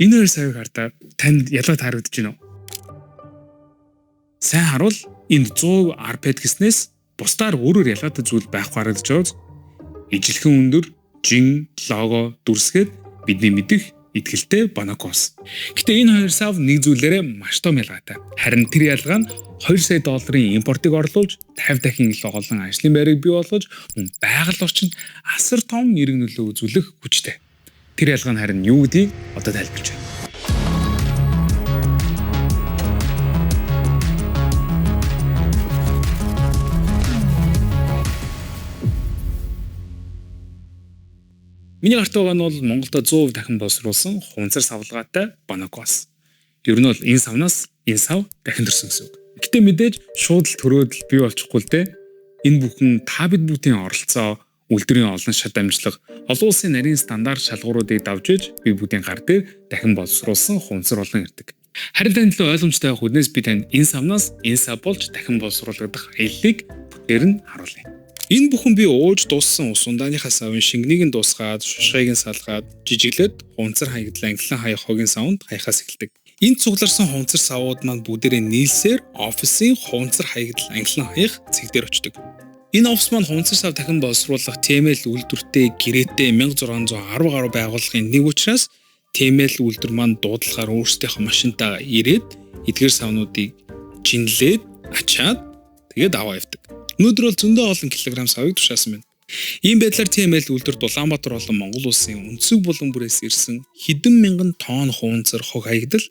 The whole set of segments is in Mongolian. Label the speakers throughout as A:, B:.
A: Энэ хоёр савыг хардаа танд ялгаа таарагдаж байна уу? Сайн харуул энд 100 RPET гэснээс бусдаар өөрөөр ялгаатай зүйл байхгүй харагдаж байгаа. Ижилхэн өндөр, жин, лого дүрсгээд бидний мэдих итгэлтэй Bonacos. Гэтэ энэ хоёр сав нэг зүйлээрээ маш том ялгаатай. Харин тэр ялгаа нь 2 сая долларын импортыг орлуулж 50 дахин илүү олон ажлын байрыг бий болгож мөн байгаль орчинд асар том эрг нөлөө үзүүлэх хүчтэй. Тэр ялгаа нь харин юу гэдгийг одоо тайлбарлаж байна. Миний гарт байгаа нь бол Монголд 100% дахин боловсруулсан хунцар савлгаатай Bonacos. Ер нь бол энэ савнаас энэ сав дахин төрсөн гэсэн үг. Гэтэ мэдээж шууд л төрөөд л бий болчихгүй л дээ. Энэ бүхэн та бид бүгдийн оролцоо, үйлдвэрийн олон шат амжилтлага, олон улсын нарийн стандарт шалгууруудыг давж иж би бүгдийн гар дээр дахин боловсруулсан хунцар болон ирдэг. Харин тань төлөө ойлгомжтой байх үднээс би танд энэ савнаас энэ сав болж дахин боловсруулагдах аяллыг бүтээр нь харуулъя. Энэ бүхэн би ууж дууссан ус ундааныхаа савын шингэнийг нь дуусгаад, шушгыг нь салгаад, жижиглээд хунцар хаягдал ангилан хаях хогийн савнд хаяхаас эхэлдэг. Энд цугларсан хунцар савууд маань бүгдээрээ нийлсээр офисын хунцар хаягдал ангилан хаях цэг дээр очдог. Энэ офис маань хунцар сав дахин боловсруулах TML үйлдвэртэй гэрээтэй 1610 гаруй байгууллагын нэг учраас TML үйлдвэр маань дуудлагаар өөрсдийнхөө машинтаа ирээд эдгээр савнуудыг жинлээд ачаад тэгээд аваа явдаг. Өнөөдөр бол зөндөө олон килограмм савыг тушаасан байна. Ийм байдлаар TML үйлдвэрт Улаанбаатар болон Монгол улсын өнцөг булан бүрээс ирсэн хэдэн мянган тонн хуунцар хог хаягдал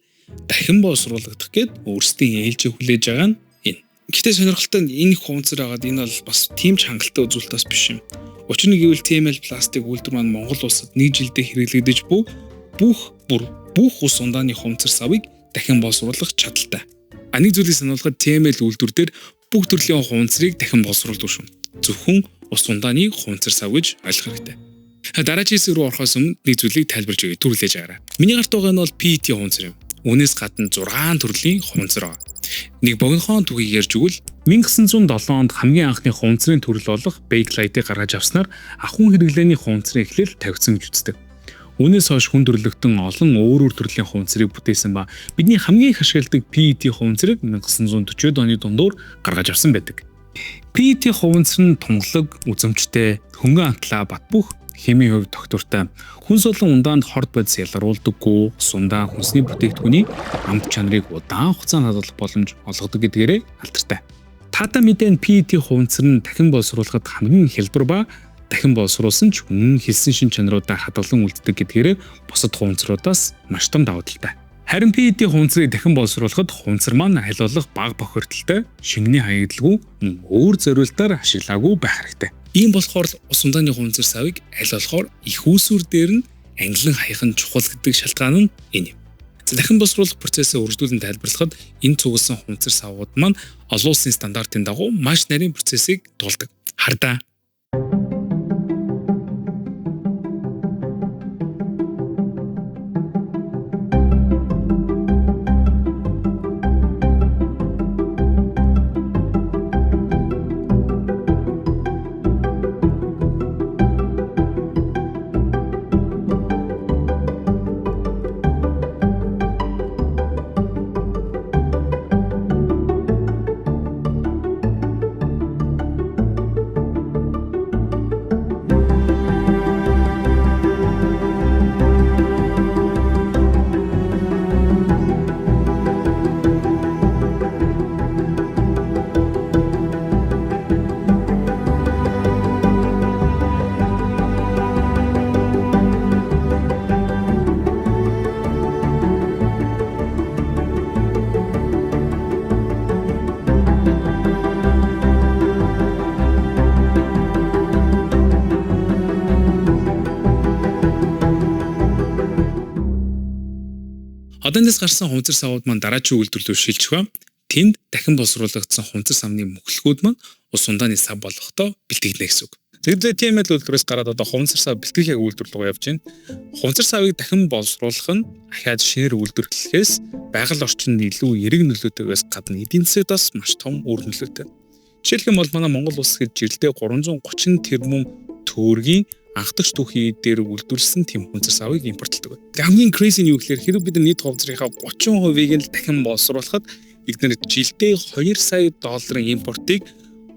A: дахин боловсруулагдах гээд өөрсдийн ээлжийг хүлээж байгаа нь энэ. Гэхдээ сонирхолтой нь энэ хуунцар агаад энэ бол бас тийм ч хангалттай үзүүлэлт бас биш юм. Учир нь гэвэл TML пластик үйлдвэр маань Монгол улсад нэг жилдээ хэрэглэгдэж буй бүх бүр бүх ус ундааны хуунцар савыг дахин боловсруулах чадaltaй. А нэг зүйлийг сануулхад TML үйлдвэр дээр бүх төрлийн хунцрыг дахин боловсруулдаг шүү. Зөвхөн ус ундааны хунцар сав гэж ойлгох хэрэгтэй. Дараагийн хэсэг рүү орохоос өмнө нэг зүйлийг тайлбарж өгье. Түрлээж байгаарай. Миний гарт байгаа нь бол PET хунцар юм. Үүнээс гадна 6 төрлийн хунцар байгаа. Нэг богинохон түүхийг ярьж өгвөл 1907 онд хамгийн анхны хунцрын төрөл болох Bakelite-ыг гаргаж авснаар ахуйн хэрэглээний хунцрын эхлэл тавигдсан гэж үздэг. Үүнээс хойш хүн төрөлхтөн олон өөр өөр төрлийн хуванцрыг бүтээсэн ба бидний хамгийн их ашигладаг PET хуванцрыг 1940-од оны дундуур гаргаж авсан байдаг. PET хуванцар нь тунгалаг, үзэмжтэй, хөнгөн антлаа бат бөх химийн хувьд тогтвортой. Хүнс болон ундаанд хорд бодис ялгаруулдаггүй, сундаан хүнсний бүтээгдэхүүний амт чанарыг удаан хугацаанд хадгалах боломж олгодог гэдгээрээ алдартай. Тата мэдээ нь PET хуванцар нь дахин боловсруулахад хамгийн хялбар ба дахин боловсруулсан ч үнэн хэлсэн шин чанаруудаа хадгалан үлддэг гэдгээрээ бусад хуванцруудаас маш том давуу талтай. Харин PET хуванцрыг дахин боловсруулахад хуванцар маань аль болох бага бохирдолтой, шингэний хаягдалгүй, өөр зориултаар ашиглаагүй байх хэрэгтэй. Ийм болохоор л ус ундааны хуванцар савыг аль болохоор их үүсвэр дээр нь ангилан хаях нь чухал гэдэг шалтгаан нь энэ юм. Дахин боловсруулах процессыг үргэлжлүүлэн тайлбарлахад энэ цугласан хуванцар савууд маань олон улсын стандартын дагуу маш нарийн процессыг туулдаг. Хардаа. Одоо эндээс гарсан хунцар савууд маань дараачийн үйлдвэр рүү шилжих ба тэнд дахин боловсруулагдсан хунцар савны мөхлгүүд маань ус ундааны сав болохдоо бэлтгэгдэнэ гэсэн үг. Тэгээд TML үйлдвэрээс гараад одоо хунцар сав бэлтгэх яг үйлдвэр рүү явж байна. Хунцар савыг дахин боловсруулах нь ахиад шинээр үйлдвэрлэхээс байгаль орчинд илүү эерэг нөлөөтэйгээс гадна эдийн засагт бас маш том үр нөлөөтэй. Жишээлх юм бол манай Монгол улс гэж жилдээ 330 тэрбум төгрөгийн Анхдагч түүхий дээр үйлдвэрлэсэн тийм хуванцар савыг импортлдог. Хамгийн crazy нь юу гэхээр хэрэг бид нар нийт хуванцрынхаа 30%-ийг нь дахин боловсруулахад бид нар жилдээ 2 сая долларын импортыг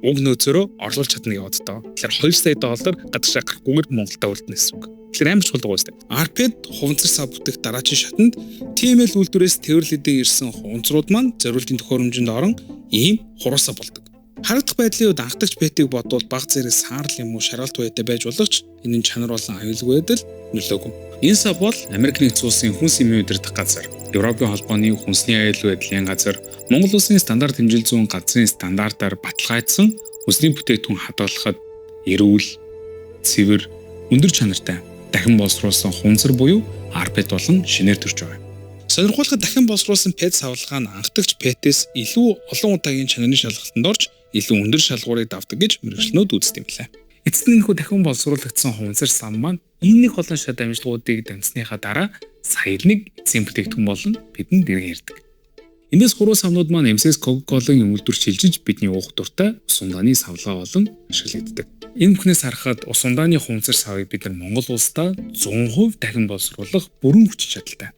A: уг нөөцөөрөө орлуулж чадна гэж боддог. Тэгэхээр 2 сая доллар гадагшаа гарахгүйгээр Монголдо үлдэнэ гэсэн үг. Тэгэхээр амар чухал байгаа шүү дээ. rPET хуванцар сав бүтээх дараачийн шатанд TML үйлдвэрээс тээвэрлэгдэн ирсэн хуванцрууд маань зориултын төхөөрөмжөнд орон ийм хуруусаа болдог. Харагдах байдлын үед анхдагч PET-ийг бодвол баг зэрэг саарл юм уу шаргалт байдал байж болох ч энэ нь чанар болон аюулгүй байдал нөлөөгүй. Энэ сав бол Америк нэгдсэн улсын хүнс эмийн удирдах газар, Европын холбооны хүнсний аюулгүй байдлын газар, Монгол улсын стандарт хэмжил зүйн газрын стандартаар баталгаажсан хүнсний бүтээгдэхүүн хадгалахад эрүүл, цэвэр, өндөр чанартай дахин боловсруулсан хуванцар буюу rPET болон шинээр төрж байгаа. Сонирхолтой дахин боловсруулсан PET савлгаа нь анхдагч PET-ээс илүү олон удаагийн чанарын шалгалтанд орж илүү өндөр шалгуурыг давдаг гэж мэргэжлэнүүд үздэг юм лээ. Эцэст нь энэхүү дахин боловсруулагдсан хуванцар сав маань энэ нэг олон шат амжилтгуудыг дамжсныхаа дараа сая нэг эцсийн бүтээгдэхүүн болон бидэнд иргэн ирдэг. Эндээс хуруу савнууд маань MCS Coca-Cola-ын үйлдвэр шилжиж бидний уух дуртай ус ундааны савлгаа болон ашиглагддаг. Энэ бүхнээс харахад ус ундааны хуванцар савыг бид нар Монгол улсдаа 100% дахин боловсруулах бүрэн хүчин чадалтай.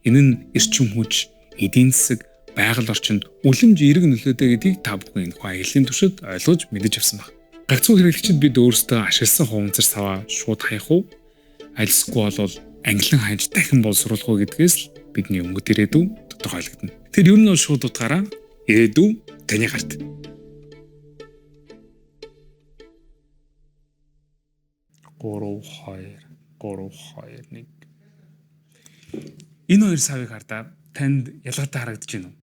A: Энэ нь эрчим хүч, эдийн засаг, байгаль орчинд үлэмж эерэг нөлөөтэй гэдгийг та бүхэн энэ аяллаа туршид ойлгож мэдэж авсан баг. Гагцхүү хэрэглэгчид бид өөрсдөө ашигласан хуванцар саваа шууд хаях уу? Альсгүй болвол англин хайж дахин боловсруулах уу гэдгээс л бидний өнгөт ирээдүй тодорхойлогдно. Тэр ер нь бол шууд утгаараа ирээдүй таны гарт. 3 2 3 2 1. Энэ хоёр савыг хардаа танд ялгаатай харагдаж байна уу?